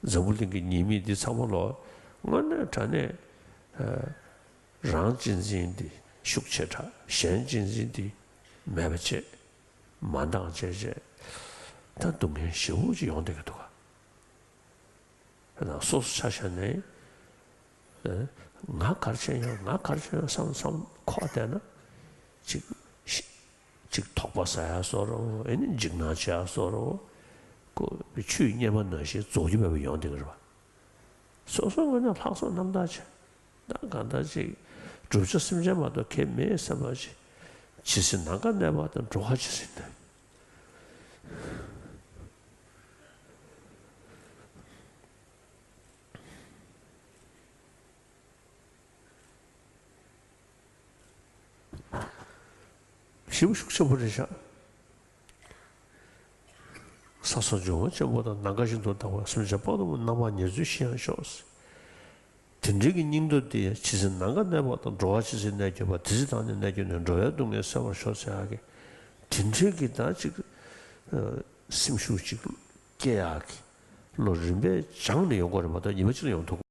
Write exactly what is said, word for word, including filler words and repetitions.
འཛམ་བུ་གླིང་གི་ཉེས་དམིགས་འདི་ཚང་མ་ལོ་དངོས་གནས་དྲང་གནས་རང་གཅེས་འཛིན་འདི་ཤུགས་ཆེ་དྲགས། གཞན་གཅེས་འཛིན་འདི་མེད་པ་བྱས། མ་འདང་བྱས་བྱས། ད་སྡུག་བསྔལ་ཞེ་པོ་ཅིག་ཡོང་བསྡད་ཀྱི་འདུག་ག། ད་སོ་སོ་ཆ་བཞག་ནས། ཨ། ང་ག་རེ་བྱས་ཡོང་། ང་ག་རེ་བྱས་ཡོང་བསམ་བསམ་ཁོག་བསྡད་ན། ཅིག་ཅིག་དོགས་པ་ཟ་ཡ་བཟོ་འདྲ་བོ། ཨེ་ནི་འཇིགས་སྣང་བྱེད་ཡ་བཟོ་འདྲ་བོ། ཁོ་ཆུ་ཡི་གཉེར་མ་ནང་བཞིན་རྫོགས་རྒྱུ་མེད་པ་ཡོང་བསྡད་ཀྱི་རེད་པ། སོ་སོ་ངོས་ནས་ལྷག་བསམ་རྣམ་དག་བྱས། ད་གང་ལྟར་ཅིག་བསྒྲུབ་བྱ་སེམས་ཅན་མ་གཏོགས་གལ་མེད་བསམ་པ་ཅིག། ཇི་སྲིད་ནམ་མཁའ་གནས་པ་དང་། འགྲོ་བ་ཇི་སྲིད་ན། ཞེ་པོ་ཤུགས་ཆེན་པོ་རེད་ཤག། ས་སོགས་འབྱུང་བ་ཆེན་པོ་དང་། ནམ་མཁའ་བཞིན་དུ་དག་པ། སེམས་ཅན་དཔག་ཏུ་མེད་རྣམ་པར་ཉེར་འཚོའི་གཞི་ཡང་ཤོག། དེ་འདྲའི་གི་སྙིང་སྟོབས་དེ་ཇི་སྲིད་ནམ་མཁའ་གནས་པ་དང་། འགྲོ་བ་ཇི་སྲིད་གནས་གྱུར་པ། དེ་སྲིད་བདག་ནི་གནས་གྱུར་ནས། འགྲོ་བའི་སྡུག་བསྔལ་སེལ་བར་ཤོག་ཟེར་ཡག་གི་དེ་འདྲའི་གི་ད་ཅིག་སེམས་ཤུགས་ཅིག་སྐྱེ་ཡག་གི་བློ་རིམ་པས་སྦྱངས་ནས་ཡོང་དགོས་རེད་མ་གཏོགས་ཉི་མ་གཅིག་ལ་ཡོང་ཐུབ་